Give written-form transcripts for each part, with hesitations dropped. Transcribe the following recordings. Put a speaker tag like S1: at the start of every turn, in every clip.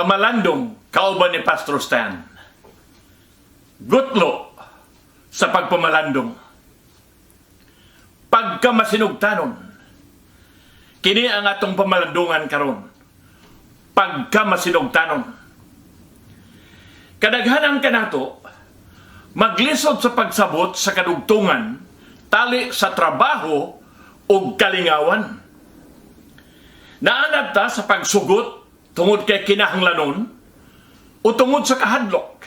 S1: Pamalandong kauban ni Pastor Stan. Gutlo sa pagpamalandong. Pagkamasinugtanon. Kini ang atong pamalandungan karon. Pagkamasinugtanon. Kadaghanan kanato maglisod sa pagsabot sa kadugtungan tali sa trabaho ug kalingawan. Naanad ta sa pagsugot tungod kay kinahanglanon o tungod sa kahadlok.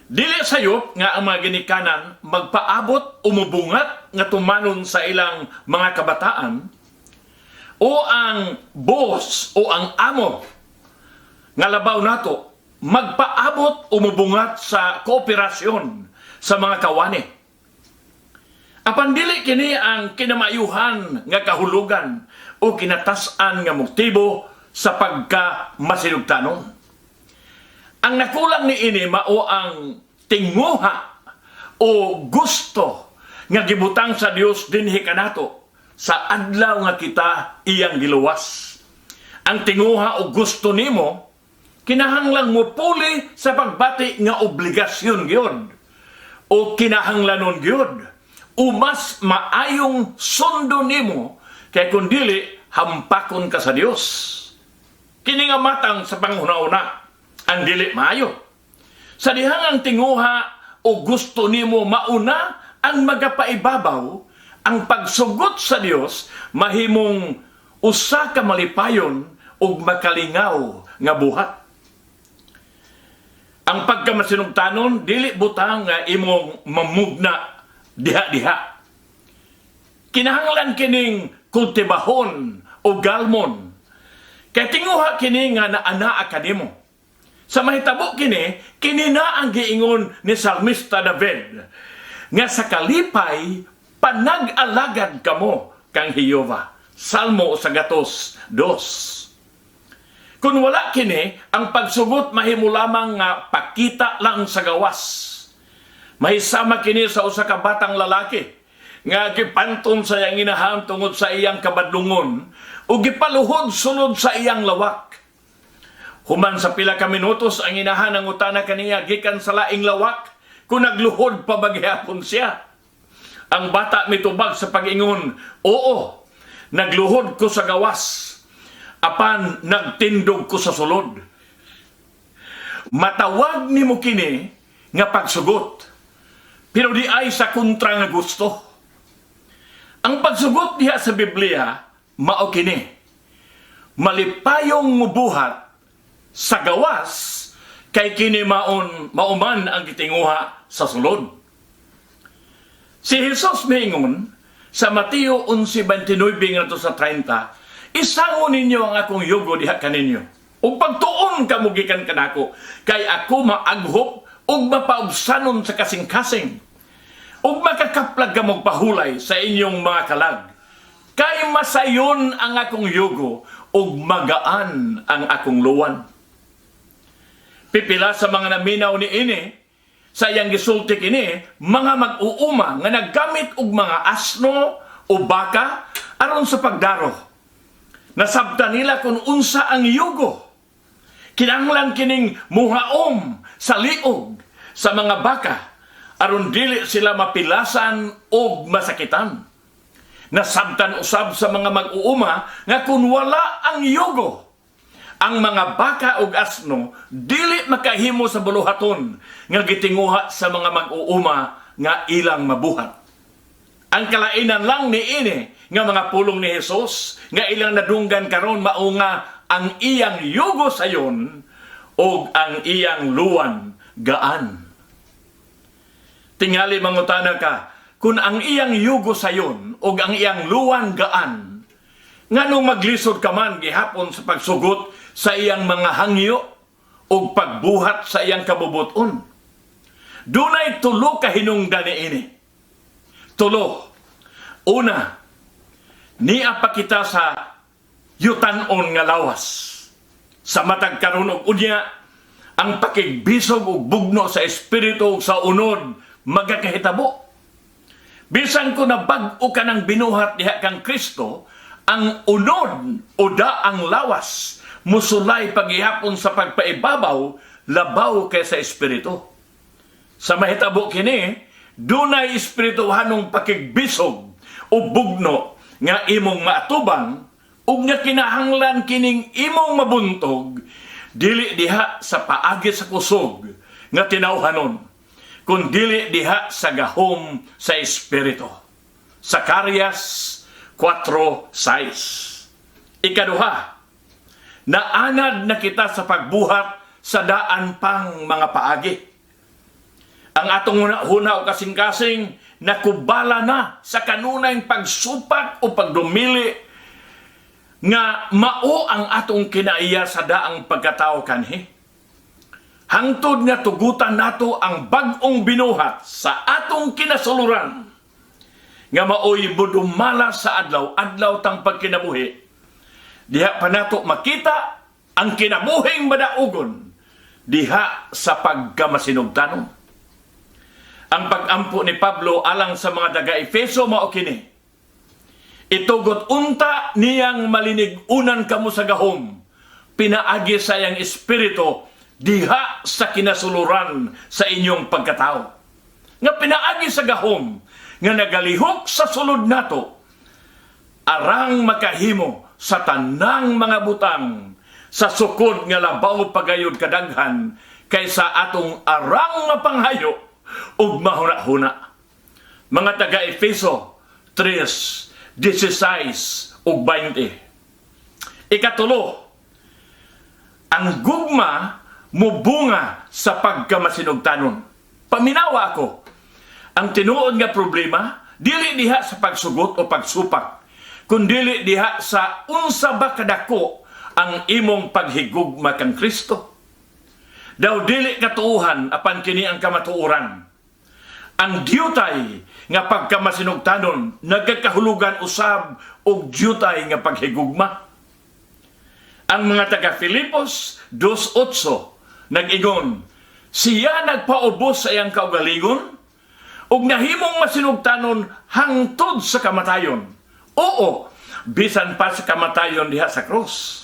S1: Dili sayop nga ang mga ginikanan magpaabot o mubungat nga tumanon sa ilang mga kabataan o ang boss o ang amo nga labaw nato magpaabot o mubungat sa kooperasyon sa mga kawani. Apan dili kini ang kinamayuhan nga kahulugan o kinatas-an nga motibo sa pagka masinugtanon. Ang nakulang ni ini mao ang tinguha o gusto nga gibutang sa Dios dinhi kanato sa adlaw nga kita iyang giluwas. Ang tinguha o gusto nimo kinahanglang mo puli sa pagbati nga obligasyon gyud o kinahanglanon gyud o mas maayong sundo nimo, kay kun dili, hampakon ka sa Dios. Kini nga matang sa panghuna-una ang dili maayo. Sa dihang ang tinguha o gusto nimo mauna ang magapaibabaw, ang pagsugot sa Dios mahimong usa ka malipayon ug makalingaw nga buhat. Ang pagkamasinugtanon dili butang nga imong mamugna diha-diha. Kinahanglan kining kultibahon o galmon. Kay tinguha kini nga naanaa kanimo. Sa mahitabo kini, kini na ang giingon ni Salmista David nga sa kalipay panag-alagad kamo kang Jehova. Salmo 102. Kung wala kini, ang pagsugot mahimo lamang nga pakita lang sa gawas. Mahisama kini sa usa ka batang lalaki nga gipanton sa iyang inahan tungod sa iyang kabadlungon ug gipaluhod sulod sa iyang lawak. Human sa pila ka minutos, ang inahan nangutana kaniya gikan sa laing lawak kung nagluhod pa ba gihapon siya. Ang bata mitubag sa pag-ingon, "Oo, nagluhod ko sa gawas, apan nagtindog ko sa sulod." Matawag nimo kini nga pagsugot, pero diay sa kontra nga gusto. Ang pagsugot diha sa Biblia, mao kini. Malipayong mubuhat sa gawas kay kini maon mauman ang gitinguha sa sulod. Si Jesus miingon sa Mateo 11:29 ngadto sa 30, "Isango ninyo ang akong yugo diha kaninyo. Ug pagtuon kamo gikan kanako, kay ako maaghop ug mapaubsanon sa kasing-kasing. Ug makakaplag kamog pahulay sa inyong mga kalag. Kay masayon ang akong yugo ug magaan ang akong luwan." Pipila sa mga naminaw ni ini sa iyang gisulti kini, mga mag-uuma nga naggamit og mga asno o baka aron sa pagdaro. Nasabtan nila kung unsa ang yugo. Kinahanglan kining muhaom sa liog sa mga baka aron dili sila mapilasan og masakitan. Nasabtan usab sa mga mag-uuma nga kung wala ang yugo, ang mga baka ug asno dili makahimo sa buluhaton nga gitinguha sa mga mag-uuma nga ilang mabuhat. Ang kalainan lang ni ini nga mga pulong ni Jesus nga ilang nadunggan karon mao nga ang iyang yugo sayon ug ang iyang luwan gaan. Tingali mangutana ka, kung ang iyang yugo sayon ug ang iyang luwan gaan, nganong maglisod ka man gihapon sa pagsugot sa iyang mga hangyo ug pagbuhat sa iyang kabubuton? Dunay tulo ka hinungdan niini. Tulo. Una, nia pa kita sa yutanon nga lawas. Sa matag karon ug unya, ang pakigbisog ug bugno sa espiritu ug sa unod magakahitabo. Bisan kung nabag-o ka ng binuhat diha kang Kristo, ang unod o da ang lawas musulay pagihapon sa pagpaibabaw labaw kaysa espiritu. Sa mahitabo kini, dunay espirituhanong pakigbisog o bugno nga imong maatubang ug nga kinahanglan kining imong mabuntog dili diha sa paagi sa kusog nga tinawhanon, kun dili diha sa gahom sa espiritu. Zacarias 4:6. Ikaduha, naanad na kita sa pagbuhat sa daan pang mga paagi. Ang atong huna o kasing-kasing nakubala na sa kanunay pagsupak o pagdumili nga mao ang atong kinaiya sa daang pagkatao kanhi. Hangtod nga tugutan nato ang bag-ong binuhat sa atong kinasuluran nga maoy budumala sa adlaw-adlaw tang pagkinabuhi. Diha pa nato makita ang kinabuhing madaugon diha sa pagkamasinugtanon. Ang pag-ampo ni Pablo alang sa mga taga-Efeso mao kini: "Itugot unta niyang malinig-unan kamo sa gahom pinaagi sa iyang espiritu diha sa kinasuluran sa inyong pagkatao." Nga pinaagi sa gahom nga nagalihok sa sulod nato arang makahimo sa tanang mga butang sa sukod nga labaw pagayod kadaghan kaysa atong arang mapanghayo ug mahuna-huna. Mga taga-Efeso 3:16 ug 20. Ikatulo, ang gugma mubunga sa pagkamasinugtanon. Paminawa ako. Ang tinuod nga problema, dili diha sa pagsugot o pagsupak, kundili diha sa unsa ba kadako ang imong paghigugma kang Kristo. Daw dili katuuhan, apan kini ang kamatuoran. Ang diutay nga pagkamasinugtanon nagkakahulugan usab og diutay nga paghigugma. Ang mga taga Filipos 2:8 nag-ingon, "Siya nagpaubos sa iyang kaugalingon ug nahimong masinugtanon hangtod sa kamatayon. Oo, bisan pa sa kamatayon diha sa krus."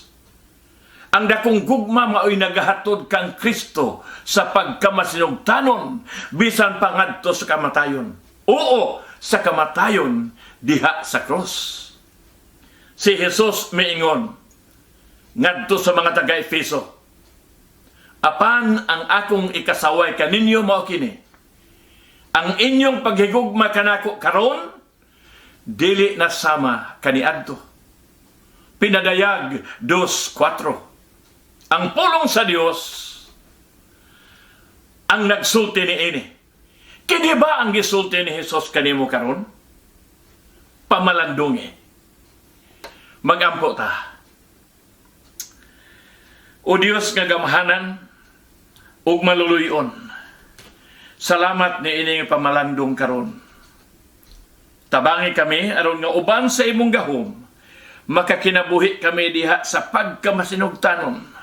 S1: Ang dakong gugma mao'y nagahatod kang Kristo sa pagkamasinugtanon bisan pa ngadto sa kamatayon. Oo, sa kamatayon diha sa krus. Si Jesus miingon ngadto sa mga taga-Efeso, "Apan ang akong ikasaway kaninyo mao kini: ang inyong paghigugma kanako karon dili na sama kaniadto." Pinadayag 2:4. Ang pulong sa Dios ang nagsulti ni ini. Kini ba ang gisulti ni Jesus kanimo karon? Pamalandungi. Magampo ta. O Dios nga gamhanan ug maluluyon, salamat ni ining pamalandong karon. Tabangi kami aron nga uban sa imong gahom makakinabuhi kami diha sa pagkamasinugtanon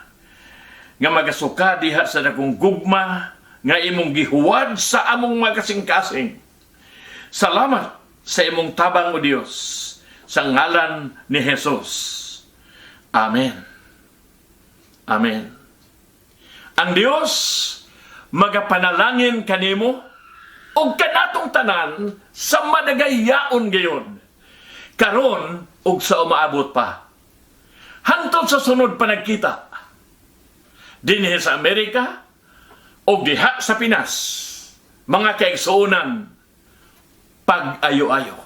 S1: nga magasuka diha sa dakong gugma nga imong gihuwad sa among mga kasing-kasing. Salamat sa imong tabang, O Dios, sa ngalan ni Jesus. Amen. Amen. Ang Dios magapanalangin kanimo ug kanatong tanan sa madagayaon gayon, karon ug sa umaabot pa. Hangtod sa sunod pa nagkita dinhi sa Amerika o diha sa Pinas, mga kaigsuonan, pag-ayo-ayo.